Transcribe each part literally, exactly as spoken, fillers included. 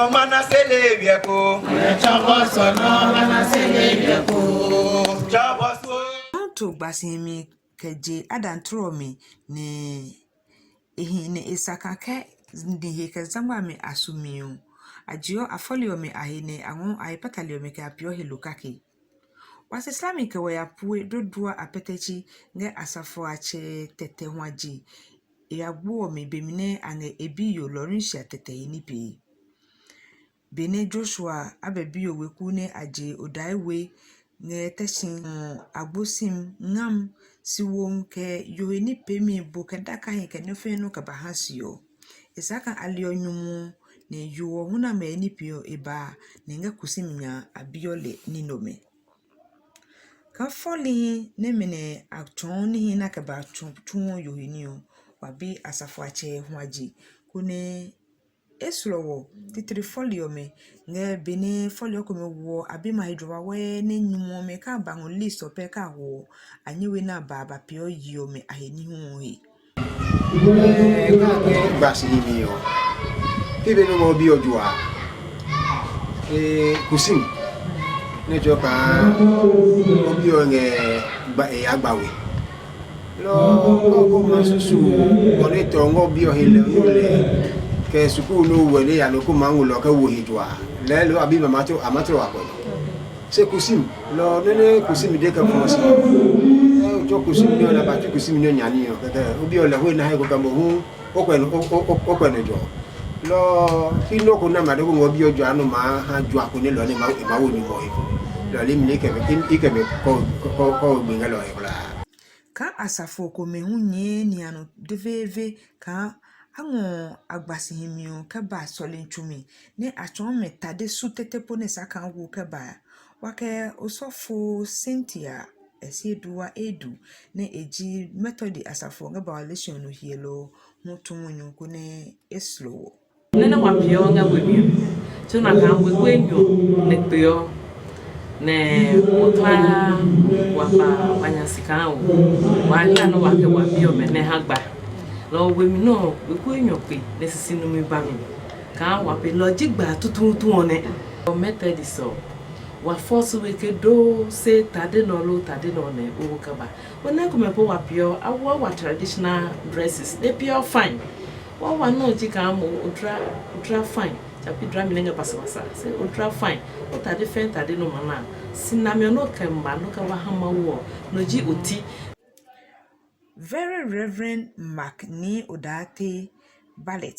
Mana se le wiɛ ko. Tsɔbɔ sɔ nɔ mana se le wiɛ ko. Tsɔbɔ so. Anto gba si mi kɛ je adan trɔ mi ne e hi ne e sa kã kɛ nihe kɛ zangba mi a su mi ɔ, a jeɔ a fɔli ɔmɛ a he nɛ a ngɔ a he patali ɔmɛ kɛ a peeɔ he lo kake. Wa sisla mi kɛ wa ya pue dodua a pɛtɛtsi ngɛ asafoatsɛ tɛtɛ hwa je e ya gbo ɔmɛ bemi nɛ a ngɛ e biyo Laurentia tɛtɛ he ní pee. Benɛ Joshua a bɛ biyo weku nɛ a je odai we ngɛ tɛ si ɔ, a gbo sim ngam siwom kɛ yohe ní peemi bo kɛ dakahi kɛ nɔ́ fɛ́ nɔ́ kɛ ba ha si ɔ. E saa kaa a leɔ nyumu ɔ, nɛ yo ɔ hu nɛ a mɛ ní pee ɔ e ba a, nɛ e ngɛ kusumi nya a biɔ lɛ ní nɛ ɔmɛ. Kaa fɔlihi nɛmɛ nɛ a tsɔɔ níhi nɛ a kɛ ba tsu tsuɔ yohe ní ɔ, wa bi asafoatsɛ hwa je, konɛ e slɔ wɔ titri fɔli ɔmɛ ngɛ benɛ fɔli ɔ komɛ woɔ a bi ma he jɔ wawɛɛ nɛ nyumu ɔmɛ kaa ba ngɔ list ɔ pɛ kaa ho ɔ, a nyɛ we nɛ a ba a ba peeɔ yi ɔmɛ a he ní hu ɔ he. Ɛɛ, kake gba si mi ɔ. Ke be nɔmɔ bi ɔ jua. Ee, kusim. Ne jɔ kaa o bi ɔ ngɛ gba e ya gba we. Lɔ ɔ ko ma susu ɔ ne tɔ ngɔ bi ɔ he lɛ o lɛ. Kɛ sukuu no wɛ ne ya no ko ma ngulɔ kɛ wo he jua. Lɛ lo abi ma ma tro a ma tro wa kɔ. Se kusim lɔ nene kusim de kɛ fɔ si. Ɛ o tsɔ kusim ni ɔ na ba tsu kusim ni ɔ nya ni ɔ kɛkɛ o bi ɔ lɛ hu na he ko kɛ mo hu o kɛ no o o o kɛ no jɔ. Lɔ ki nɔ ko na ma de ko ngɔ bi ɔ jɔ anu ma ha jɔ ko ne lɔ ne ma e ma wo ni mɔ he. Lɔ le mi ne kɛ me i kɛ me kɔ kɔ kɔ gbe ngɛ lɔ he kula. Kaa asafo komɛ hu nyɛɛ nihi ɔ de veeve kaa a ngɔ a gba si himi ɔ kɛ ba sɔlemi tsumi nɛ a tsɔɔ mɛ tade su tete po nɛ sa kaa wo kɛ ba a. Wa kɛ osɔfo Cynthia Esiedua Edu nɛ e ji Metɔdi asafo ɔ ngɛ Bawalation ɔ hiɛlɔ ɔ hu tu munyu konɛ e slɔ wɔ. Nene wa piɔ ngɛ we mi. Tso na kaa we we nyo ne kpeɔ. Nɛ o kla wa ba wa nya sika o. Wa hla nɔ wa kɛ wa bi ɔmɛ nɛ ha gba. Lɔ we mi nɔ we ku enyɔ kpe nɛ sisi nu mi ba mi. Kaa wa pe lɔ ji gba tutuutu ɔ nɛ. Ɔ Methodist ɔ. Wa fɔ su we ke do se tade nɔ lo tade nɔ nɛ o wo kɛ ba. Wo nɛ komɛ po wa piɔ a wo wa traditional dresses. They piɔ fine. Wawa nɔ ji kaa mo odra odra fine. Tsa pi dra mi nɛ ngɛ basabasa se odra fine. O tade fɛn tade nɔ ma na. Sinami ɔ nɔ kɛ ma nɔ kɛ wa ha Mawu ɔ nɔ ji oti. Very Reverend Mark Nii Odaate Ballet,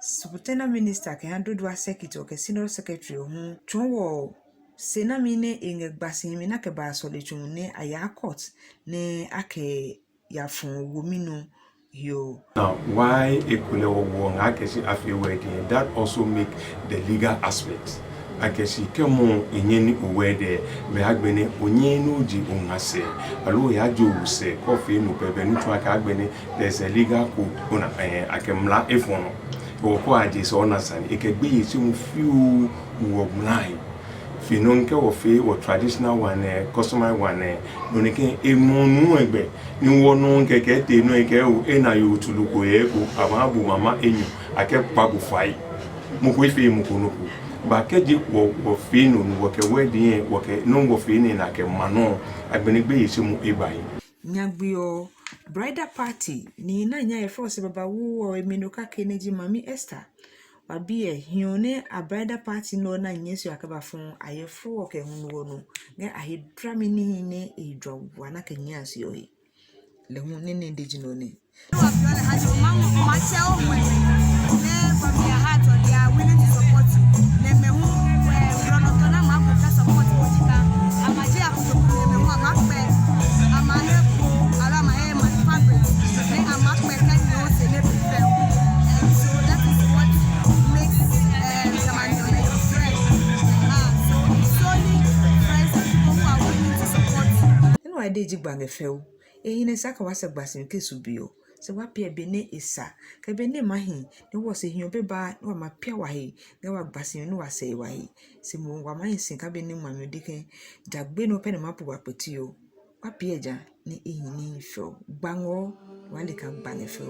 Subutena Minister kɛ ha Dodua Circuit ɔ kɛ Synod Secretary ɔ hu tsɔɔ wɔ se nami nɛ e ngɛ gba si himi na kɛ ba a sɔle tsu nɛ a yaa court nɛ a kɛ ya fɔ womi nɔ hiɔ. Now, why ekulɛ wɔ wɔ nga kɛ si a fee wedding? That also make the legal aspect. A kɛ si kɛ mo e nyɛ ni o wedding, mɛ a gbɛnɛ o nyɛ no je o nga sɛ, alo ya jo o sɛ, kɔ fee no pɛpɛ nu tsu a kɛ a gbɛnɛ there's a legal code ona eh a kɛ mla e fɔ no. Wɔ kɔ a je sɛ ona sani, e kɛ gbe ye si mu fiu wɔ mlai. Fi nɔ nke wɔ fee wɔ traditional one eh, customary one eh, no ne ke e mɔ nu egbe ni wɔ nu keke te no e ke o e na yo tulu ko ye ko a ma bu mama enyu a ke pa bu fai. Mo ko fee mo ko no ko. Ba ke je wɔ wɔ fee no nu wɔ ke wedding eh, wɔ ke no wɔ fee ne na ke ma no. Agbene gbe ye se mu e ba yi. Nyagbe ɔ, bridal party ni na nya e fɔ se baba wu ɔ e mi no kake ne ji mami Esther. Wa bi ɛ hiɔ nɛ a bridal party nɛ ɔ na nyɛ se ɔ a kɛ ba fɔ a yɛ fo ɔ kɛ hu nɔ ɔ nɔ ngɛ a he dlami níhi nɛ e jua wa na kɛ nyɛ a se ɔ he. Lɛ hu nɛ nɛ de ji nɔ nɛ. Nɛ wa de ji gba ngɛ fɛu. E hi nɛ sa ka wa sɛ gba si ke su be ɔ, sɛ wa piɛ be nɛ e sa, kɛ be nɛ ma hi nɛ wɔ se hiɔ be ba nɛ wa ma pia wa he ngɛ wa gba si nɛ wa sɛ wa he. Se mo wa ma hi si ka be nɛ ma mi de ke ja gbe nɔ pɛ nɛ ma pu wa kpɛti ɔ. Wa piɛ ja nɛ e hi nɛ fɛu. Gba ngɔ wa le ka gba ngɛ fɛu.